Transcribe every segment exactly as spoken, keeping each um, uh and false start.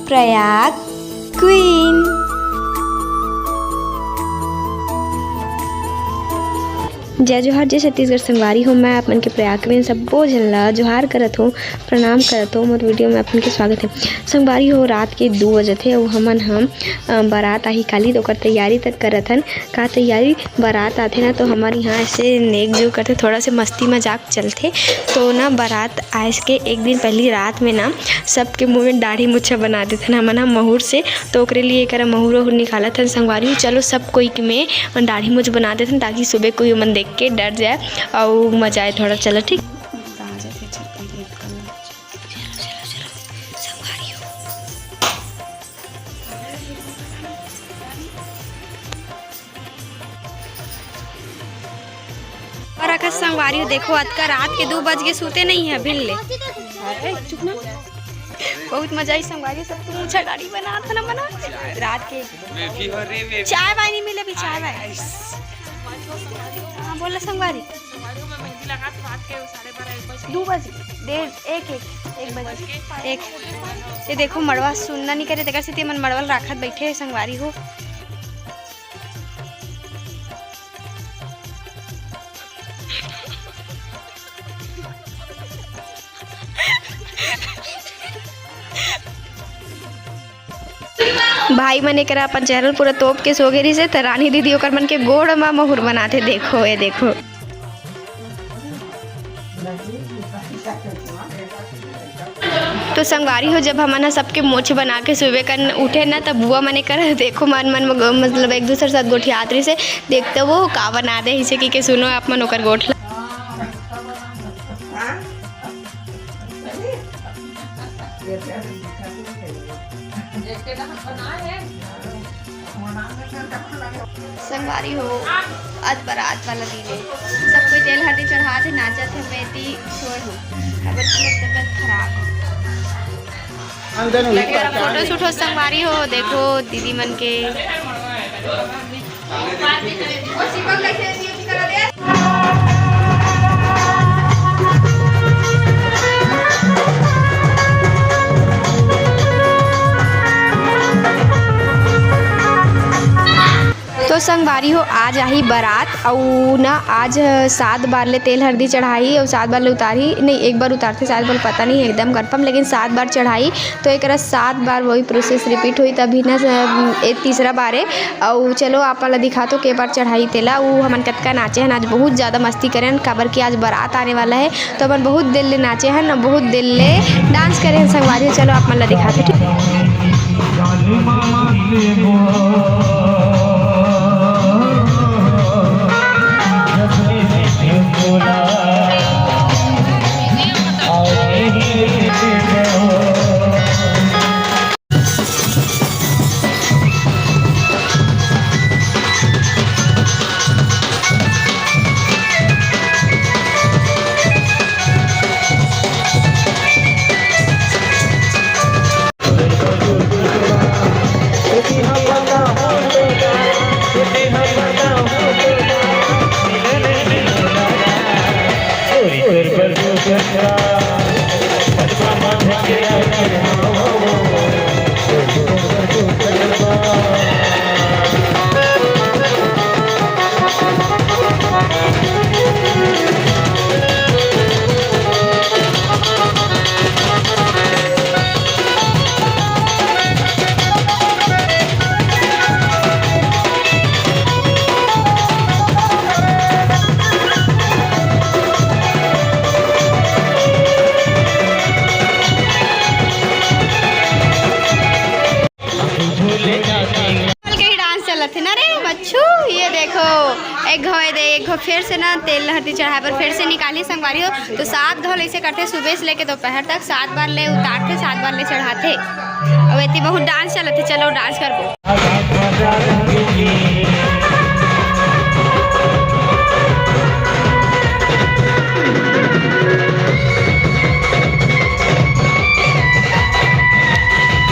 Prayag queen. जय जोहार, जय छत्तीसगढ़ संगवारी हो। मैं आप मन के प्रयाग क्वीन सब्बो झन ला जोहार करत हो, प्रणाम करत हो। मोर वीडियो में आप मन के स्वागत है। संगवारी हो, रात के दू बजत हे अउ हमन हम, अ, बारात आही काली, तो ओकर तैयारी तक करत हन। का तैयारी, बारात आथे ना, तो हमर यहाँ ऐसे नेक जो करथे, थोड़ा से मस्ती मजाक चलथे। तो ना, बारात आए के एक दिन पहली रात में ना, सबके मुंह में दाढ़ी मुच्छा बना देथन हमन ह महुर से। तो ओकरे लिए एकरा महुर वहुर निकालत हन संगवारी। चलो, सब कोई के में दाढ़ी मुछ बना देथन, ताकि सुबह कोई ओमन देख के डर जाए अउ मजा आए थोड़ा। चलो, ठीक। अउ रखत संगवारी हो, देखो, अतका रात के दू बज के, सूते नहीं है अभी ले। अरे, चुप ना। बहुत मजा आई संगवारी, सब तुम ऊंचा गाड़ी बना था ना, बना। रात के चाय वाय नहीं मिले अभी, चाय वाय। हाँ, बोला संगवारी। दू बजे, डेढ़, एक, एक, एक बजे, एक। ये देखो, मड़वा सुनना नहीं करे, तेकर सेती मन मड़वा ल राखत बैठे हैं संगवारी हो। भाई मन एकरा अपन चेहरा ल पूरा तोप के सो गे रिहिसे, त रानी दीदी ओकर मन के गोड़ म महुर बनाथे। देखो, ये देखो। तो संगवारी हो, जब हमन ह सबके मोछ बना के सुबह कन उठे ना, तब बुआ मन एकर देखो, मन मन म, मतलब, एक दूसर साथ गोठियात रिहिसे, देखते वो का बना दे, इसे कि के सुनो आप मन ओकर गोठ ला। संगवारी हो, आज बारात वाला दिन है, सब कोई तेल हल्दी चढ़ात है, नाचत है, मैं ती सोए हूँ। अब तबियत खराब है। फोटो शूट हो संगवारी हो, देखो दीदी मन के। तो संगवारी हो, आज आही बारात, अउ ना आज सात बार ले तेल हरदी चढ़ाही अउ सात बार ले उतारही, नहीं, एक बार उतारथे शायद, मोला पता नहीं है एकदम कन्फर्म, लेकिन सात बार चढ़ाही। तो एकरा सात बार वही प्रोसेस रिपीट होही, तभी ना स-, ए तीसरा बार ए। अउ चलो, आप मन ला दिखाथों के बार चढ़ाही तेला। उ हमन कतका नाचे हन, आज बहुत ज्यादा मस्ती करे हन, काबर कि आज बारात आने वाला है। तो अपन बहुत देर ले नाचे हन, बहुत देर ले डांस करे हन संगवारी। चलो, आप मन ला दिखाथों, ठीक? के ही डांस चलत हे ना रे बच्चू। ये देखो, एक घाव ए दे, एक घाव फिर से ना तेल हरदी चढ़ाए बर फिर से निकाली संगवारी हो। तो सात घाव ऐसे करथे, सुबह से लेके दोपहर तक सात बार ले उतारथे, सात बार ले चढ़ाथे। अब इतनी बहुत डांस चलत हे, चलो डांस करबो।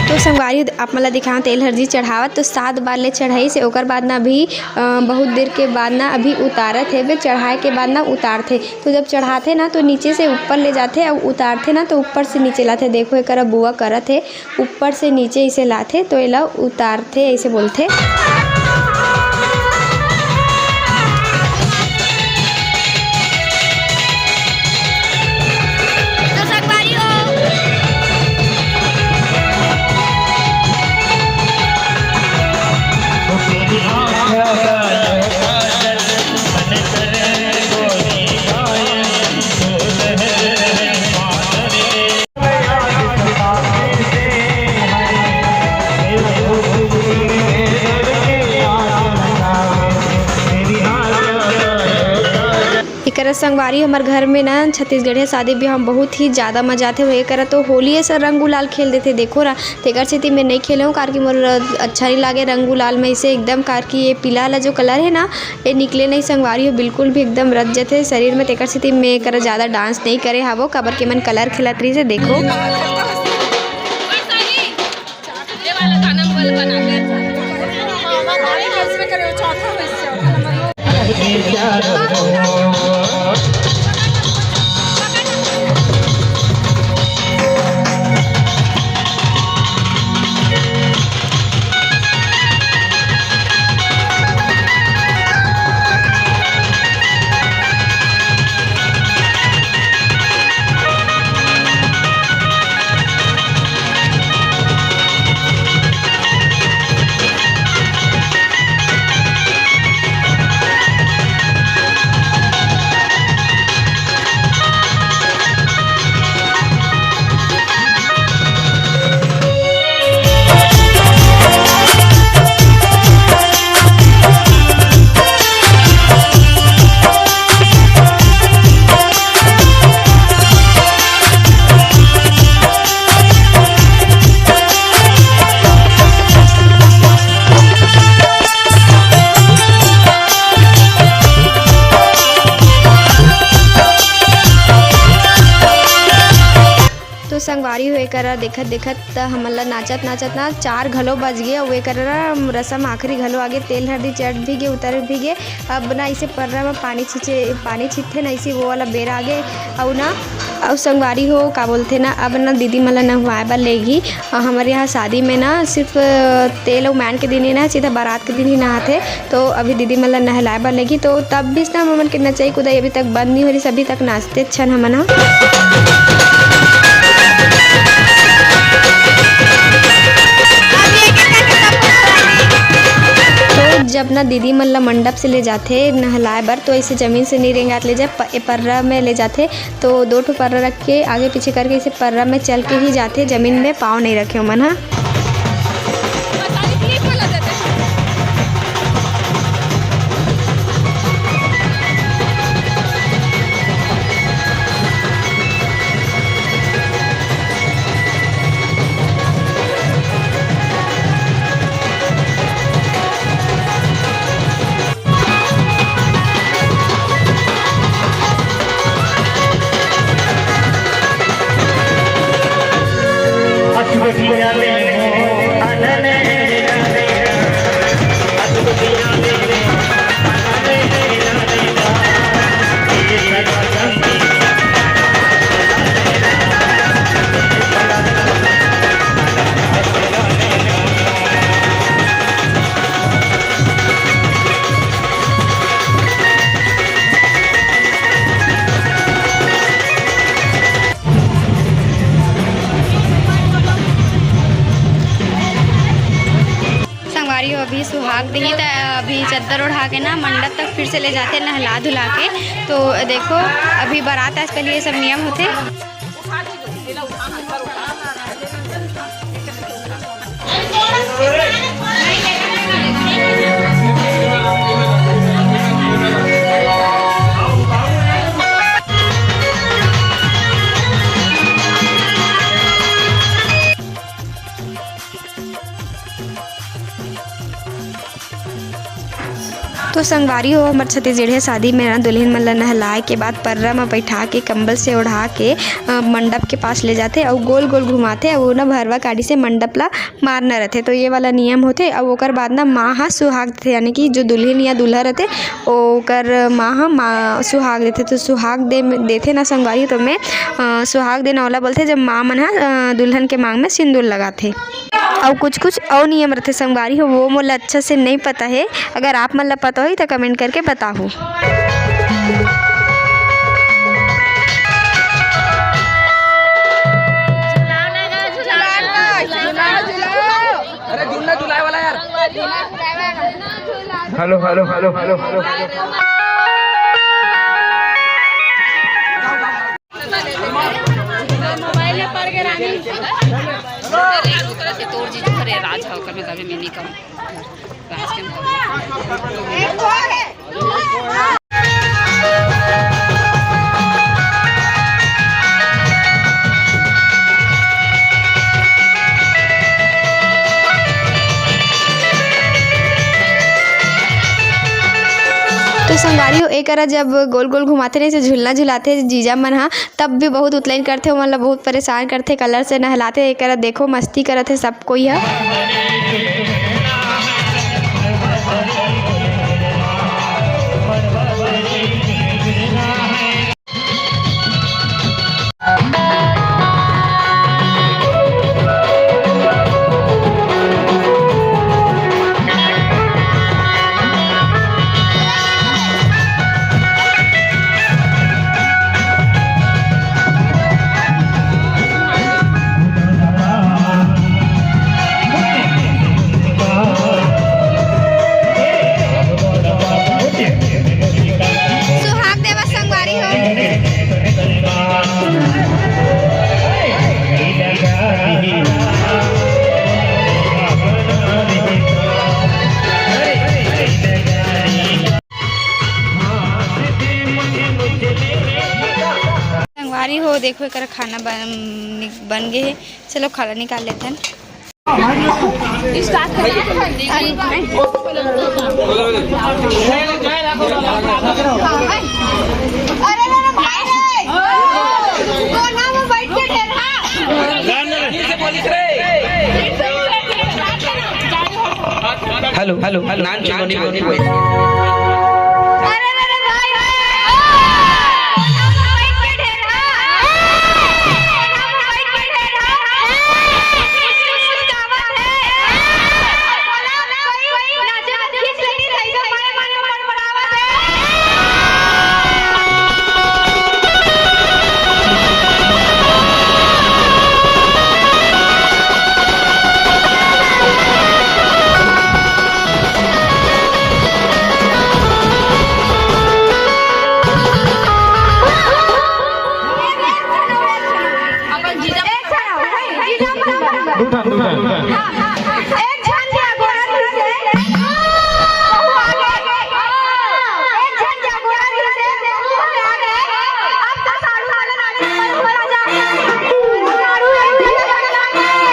तो संगवारी, आप मन ला दिखाओ, तेल हरदी चढ़ावत तो सात बार ले चढ़ाइस हे, ओकर बाद ना अभी, अ, बहुत देर के बाद ना अभी उतारत हे, वे चढ़ाए के बाद ना उतारथे। तो जब चढ़ाथे ना तो नीचे से ऊपर ले जाथे, अउ उतारथे ना तो ऊपर से नीचे लाथे। देखो, एकर बुआ करत हे, ऊपर से नीचे इसे लाथे तो एला उतारथे, ऐसे बोलथे। तो संगवारी हो, एकरा संगवारी, हमर घर में ना छत्तीसगढ़िया शादी ब्याह में बहुत ही ज्यादा मजा आथे। वही करा तो होली ऐसा रंग गुलाल खेल देथे, देखो ना, तेकर सेती मैं नहीं खेले हूँ, कार कि मोर अच्छा नहीं लागे रंग गुलाल में। इसे एकदम कार कि ये पीला वाला जो कलर है ना, ये निकले नहीं संगवारी हो, बिल्कुल भी एकदम रच जथे शरीर में। तेकर सेती मैं एकर ज्यादा डांस नहीं करे हावो, काबर के मन कलर खेलत रहिस हे। देखो। तो संगवारी हो, एकरा देखत देखत त हमन ला नाचत नाचत ना चार घलो बज गे, अउ एकरा रसम आखिरी घलो आगे। तेल हरदी चढ़ भी गे, उतर भी गे। अब ना इसे पर्रा म पानी छींचे, पानी छींचथे ना, इसे वो वाला बेरा आगे। अउ ना, अउ संगवारी हो, का बोलथे ना, अब ना दीदी मन ला नहवाए बर लेगी। अउ हमर यहाँ शादी में ना सिर्फ तेल अउ मैन के दिन ही ना, सीधा बारात के दिन ही नहाथे। तो अभी दीदी मन ला नहलाए बर लेगी, तो तब भी ना हमन के नचई कुदई अभी तक बंद नहीं हो रही, अभी तक नाचते छन हमन ह। तो जब ना दीदी मन ला मंडप से ले जाथे नहलाए बर, तो ऐसे जमीन से नहीं रेंगात ले जाए, प-, ए पर्रा में ले जाथे। तो दो ठो पर्रा रख के आगे पीछे करके इसे पर्रा में चल के ही जाथे, जमीन में पाँव नहीं रखे ओमन ह। संगवारी हो, अभी सुहाग देही त अभी चद्दर ओढ़ा के ना मंडप तक फिर से ले जाथे नहला धुला के। तो देखो, अभी बारात आज कल ये सब नियम होथे। तो संगवारी हो, हमर छत्तीसगढ़िया शादी में ना दुल्हन मन ला नहलाए के बाद पर्रा म बैठा के, कंबल से ओढ़ा के, अ, मंडप के पास ले जाथे अउ गोल गोल घुमाथे अउ ओना भरवा काड़ी से मंडप ला मारना रथे। तो ये वाला नियम होथे। अउ ओकर बाद ना माँ ह सुहाग देथे, यानी कि जो दुल्हन या दूल्हा रथे, ओकर माँ ह मा-, सुहाग देथे। तो सुहाग दे, देथे ना संगवारी, तो मैं, अ, सुहाग देना ओला बोलथे, जब माँ मन ह, अ, दुल्हन के मांग में सिंदूर लगाथे। अउ कुछ कुछ अउ नियम रथे संगवारी हो, वो मोला अच्छा से नइ पता हे। अगर आप मन ला पता होही त comment करके बताहू। अरे झूलना झुलाए वाला यार। Hello, hello, hello, hello, hello. तोर जीजू हरे राज ह, ओकर में तभे में निकल। राज के तो संगवारी हो, ए करा जब गोल गोल घुमाथे नहीं, से झुलना झुलाथे जीजा मन ह, तब भी बहुत उतलाइन करथे, ओमन ला बहुत परेशान करथे, कलर से नहलाथे। ए करा देखो, मस्ती करत हे सब कोई ह। सुहाग देवत संगवारी हो। संगवारी हो, देखो, एकर खाना बन, बन गे हे। चलो, खाना निकाल लेथन। अरे, अरे, अरे, भाई रे। कोना में बैठ के ढेरहा। हेलो, हेलो, हेलो, नान चुनौनी बोल। अरे, अरे, अरे, भाई रे। कोना में बैठ के ढेरहा। अपन जीजा। एक झन, एक झन। हाँ, हाँ, हाँ। एक झन के गोड़ा धर से। बहू आगे। एक झन के गोड़ा धर से, बहू आगे। अब तो साड़ू वाला नाचे, साड़ू वाला जा। साड़ू एक झन के गोड़ा धर से।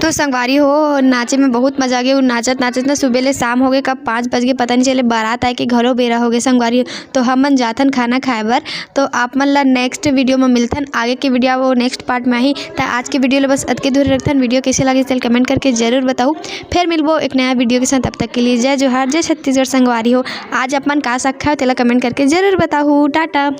तो संगवारी हो, नाचे में बहुत मजा आ गे। नाचत नाचत ना सुबह ले शाम हो गे, कब पाँच बज गे पता नहीं चले। बारात आए के घलो बेरा हो गे संगवारी हो। तो हमन जाथन खाना खाए बर। तो आप मन ला next video में मिलथन, आगे के video वो next part में आही। त आज के video ला बस अतके दूर रखथन। Video कैसे लगे चल comment करके जरूर बताऊ। फिर मिलबो एक नया video के साथ, तब तक के लिए जय जोहार, जय छत्तीसगढ़ संगवारी हो। आज आप मन का साग खाओ तेला comment करके जरूर बताऊ। टाटा।